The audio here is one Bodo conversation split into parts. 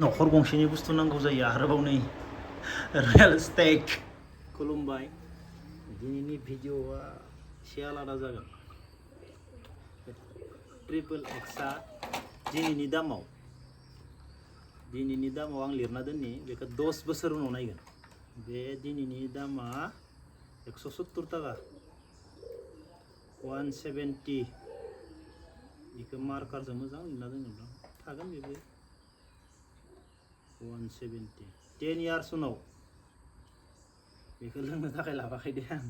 नखर गंसेनि बुस्थु नांगौ जायो आरोबाव नै रियेल स्टेट खुलुमबाय। दिनैनि भिडिअआ एसे आलादा जागोन। ट्रिपल एक्सआ दिनैनि दामाव आं लिरना दोननि बेखौ 10 बोसोर उनाव नायगोन। बे दिनैनि दामा 170 टाका 170 बेखौ मार्कारजों मोजां लिरना दोनगोन थागोन बेबो 170 10 इयार्स उनाव बेखौ लोंनो थाखाय लाबाखै दे आं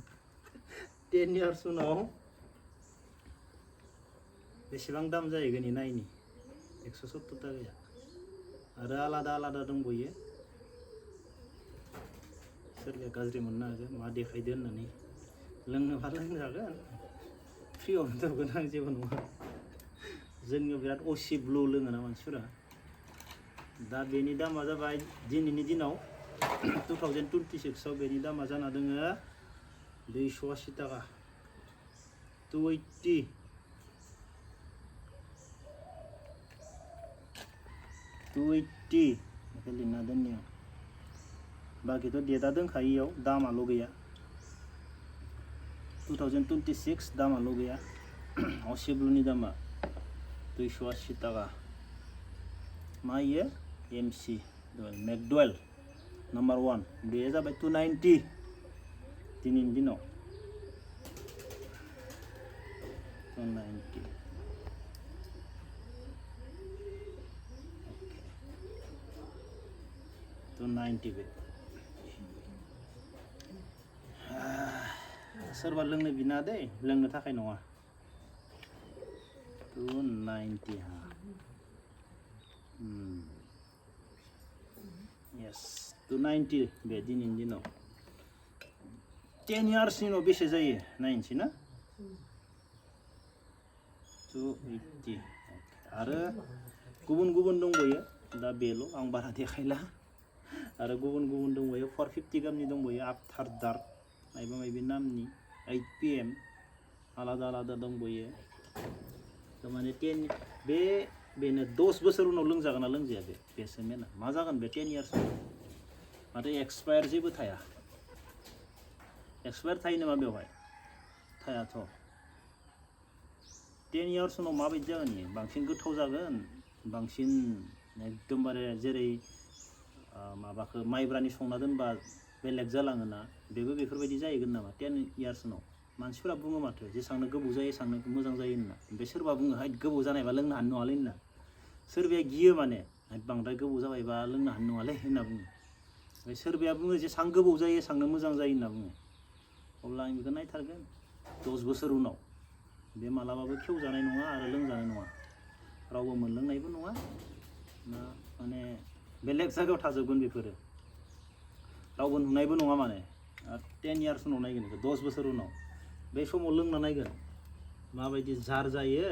10 इयार्स उनाव बेसेबां दाम जाहैगोन नायनि 170 टाकाया आरो आलादा आलादा दंबोयो। सोरबाया गाज्रि मोननो हागोन मा देखायदो होननानै लोंनोबा लोंजागोन फ्रियावनो दोनगोन आं जेबो नङा। जोंनियाव बिराद असि ब्लु लोङोना मानसिफोरा। दा बेनि दामा जाबाय दिनैनि दिनाव 2026 आव बेनि दामा जाना दोङो 280 टाका 280 बेखौ लिरना दोननि आं। बाखिथ' डेटआ दोनखायो इयाव दामाल' गैया 2026 दामाल' गैया। असि ब्लुनि दामा 280 टाका। मा इयो एमसि मेकडवेल नम्बर 1 बे जाबाय 290 दिनैनि दिनाव 290 290 बे सोरबा लोंनो बिना दे लोंनो थाखाय नङा 290 हा यस 290 बे दिनैनि दिनाव 10 इयार्सनि उनाव बेसे जायो नायनोसै ना 280 आरो गुबुन गुबुन दंबायो दा बेल' आं बारा देखायला आरो गुबुन गुबुन दंबायो 450 गामनि दंबायो आफ्टार डार्क मायबा मायबि नामनि 8 PM आलादा आलादा दंबायो। थारमाने 10 बेनो 10 बोसोर उनाव लोंजागोन ना लोंजाया बेसो मेना मा जागोन बे 10 इयार्स माथो एक्सपायार जेबो थाया। एक्सपायार थायो नामा बेवहाय थायाथ'। 10 इयार्स उनाव माबायदि जागोन इयो बांसिन गोथाव जागोन बांसिन एकदमबारे जेरै माबाखौ माइब्रानि संना दोनबा बेलेग जालाङोना बेबो बेफोरबायदि जाहैगोन नामा 10 इयार्स उनाव। मानसिफोरा बुङो माथो जेसांनो गोबाव जायो एसांनो मोजां जायो होनना। ओमफ्राय सोरबा बुङो हाय गोबाव जानायबा लोंनो हानाय नङालै होनना। सोरबाया गियो माने बांद्राय गोबाव जाबायबा लोंनो हानाय नङालै होनना बुङो। ओमफ्राय सोरबाया बुङो जेसां गोबाव जायो एसांनो मोजां जायो होनना बुङो। अब्ला आं बेखौ नायथारगोन 10 बोसोर उनाव बे मालाबाबो खेवजानाय नङा आरो लोंजानाय नङा रावबो मोनलोंनायबो नङा ना माने बेलेग जायगायाव थाजोबगोन बेफोरो रावबो नुनायबो नङा माने 10 इयार्स उनाव नायगोन बेखौ 10 बोसोर उनाव बे समाव लोंना नायगोन माबायदि जार जायो।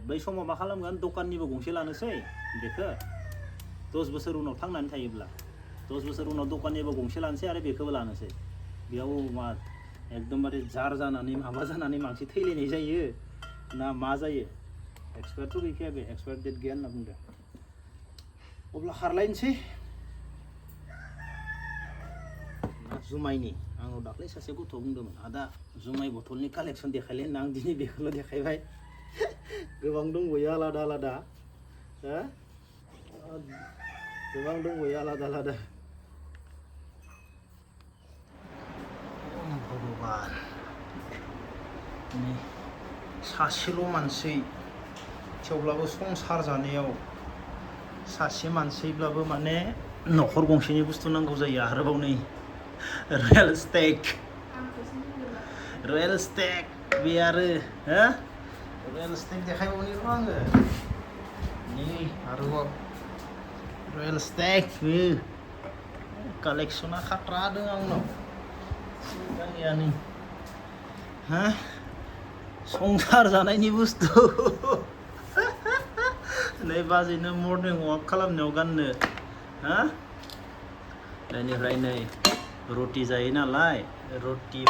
बै समाव मा खालामगोन दखाननिबो गंसे लानोसै बेखौ 10 बोसोर उनाव थांनानै थायोब्ला 10 बोसोर उनाव दखाननिबो गंसे लानोसै आरो बेखौबो लानोसै। बेयाव मा एकदमबारे जार जानानै माबा जानानै मानसि थैलायनाय जायो ना मा जायो एक्सपायारथ' गैखाया बे एक्सपायार डेट गैया होनना बुंदों। अब्ला खारलायनोसै जुमायनि आंनाव दाख्लै सासे गथ' बुंदोंमोन आदा जुमाय बथलनि कालेक्सन देखायलाय होनना आं दिनै बेखौल' देखायबाय गोबां दंबायो आलादा आलादा गोबां दंबायो आलादा आलादा। भगबान सासेल' मानसि थेवब्लाबो संसार जानायाव सासे मानसिब्लाबो माने नखर गंसेनि बुस्थु नांगौ जायो आरोबाव नै रियेल स्टेक बे आरो रियेल स्टेक देखायबावनि र' आङो नै आरोबाव रियेल स्टेक बे कालेक्सना खाट्रा दं आंनाव गैया नै संसार जानायनि बुस्थु नै बाजैनो मर्निं वाक खालामनायाव गाननो बेनिफ्राय नै रुटि जायो नालाय रुटि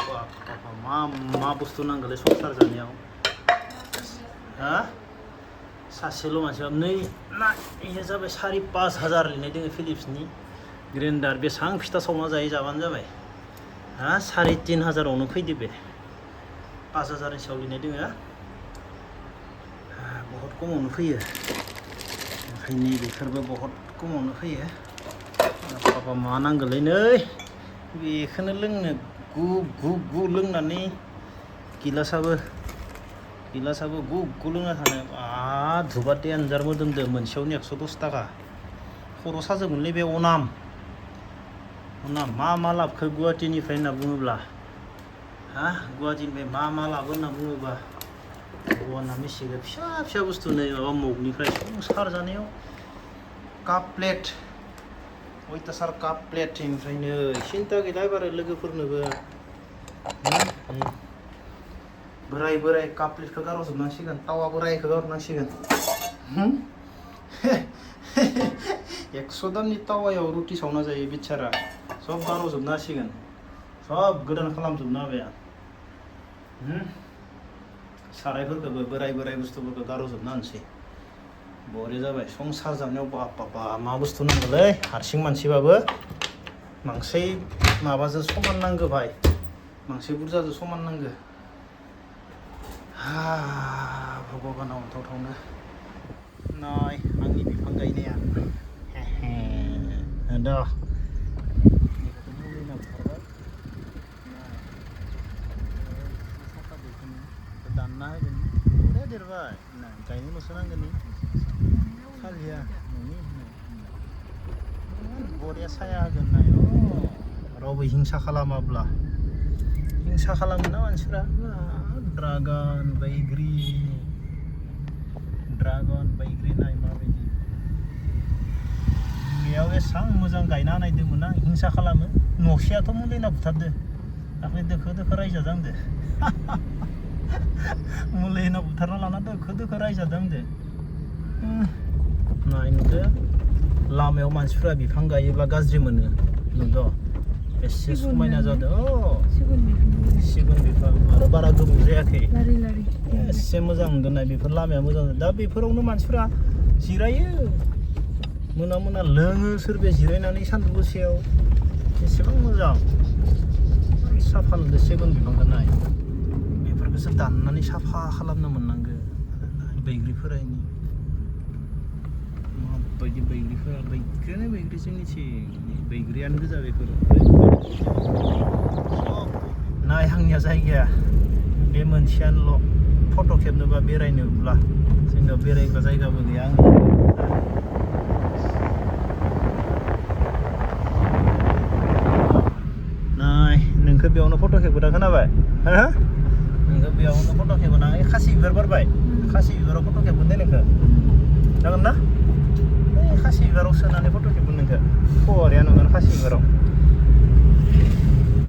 मा बुस्थु नांगौलै संसार जानायाव सासेल' मानसिया नै ना इयो जाबाय 5,500 लिरनाय दोङो फिलिप्सनि ग्रेन्डार बेसां फिथा सावना जाबानो जाबाय हा 3,500आवनो फैदो बे 5,000नि सायाव लिरनाय दोङो बहुत खमावनो फैयो ओंखायनो बेफोरबो बहुत खमावनो फैयो पापा मा नांगोलै नै बेखौनो लोंनो गु लोंनानै गिलासाबो गु लोंना थानो धुबा देन्जार मोदोमदो मोनसेयावनो 110 थाखा खर' साजोबगोनलै बे अनाम मा लाबखो गुवाहाटीनिफ्राय होनना बुङोब्ला हा गुवाहाटीनिफ्राय मा लाबो होनना बुङोब्ला भगवाना मिथिगो फिसा बुस्थु नै माबा मगनिफ्राय संसार जानायाव काप प्लेट अयथासार काप प्लेट ओमफ्रायनो सिन्था गैला एबार लोगोफोरनोबो बोराय काप प्लेटखौ गारजोबनांसिगोन तावा बोरायखौ गारनांसिगोन 100 दामनि तावायाव रुटि सावना जायो बिचारा सब गारजोबना होसिगोन सब गोदान खालामजोबना होबाय आं सारायफोरखौबो बोराय बुस्थुफोरखौ गारजोबना होनोसै बरिया जाबाय संसार जानायाव बाबा मा बुस्थु नांगौलै हारसिं मानसिबाबो मांसे माबाजों समान नांगौ भाई मांसे बुरजाजों समान नांगौ भगबाना अनथावथावनो नाय आंनि बिफां गायनाया दा दानना होगोन बरिया देरबाय गायनोल'सो नांगोन खालिया न'नि बरिया साया होगोन नाय रावबो हिंसा खालामाब्ला हिंसा खालामोना मानसिफ्रा ड्रागन बैग्रि नाय माबायदि बेयाव एसां मोजां गायना होनायदोंमोन आं हिंसा खालामो न'सेयाथ' मुलि होना बुथारदो दाख्लै दोखो रायजादों आंदो मुलि होना बुथारना लाना दोखो रायजादों आंदो नाय नुदो लामायाव मानसिफ्रा बिफां गायोब्ला गाज्रि मोनो नुदो एसे समायना जादों सिगुन बिफां आरो बारा गोबाव जायाखै एसे मोजां नुदोंनाय बेफोर लामाया मोजां दा बेफोरावनो मानसिफ्रा जिरायो मोना लोङो सोरबाया जिरायनानै सान्दुं गोसायाव एसेबां मोजां साफा नुदों सिगुन बिफांखौ नाय बेफोरखौसो दाननानै साफा खालामनो मोननांगौ बैग्रिफोरानि माबायदि बैग्रिफोरा बैग्रि जोंनिथिं बैग्रियानो गोजा बेफोरो नाय आंनिया जायगाया बे मोनसेयानोल' फट' खेबनोबा बेरायनोब्ला जोंनाव बेरायग्रा जायगाबो गैया नाय नोंखौ बेयावनो फट' खेबगोदा खोनाबाय नोंखौ बेयावनो फट' खेबगोना खासि बिबार बारबाय खासि बिबाराव फट' खेबगोन दे नोंखौ जागोन ना खासि बिबाराव सोनानै फट' खेबगोन नोंखौ बरिया नुगोन खासि बिबाराव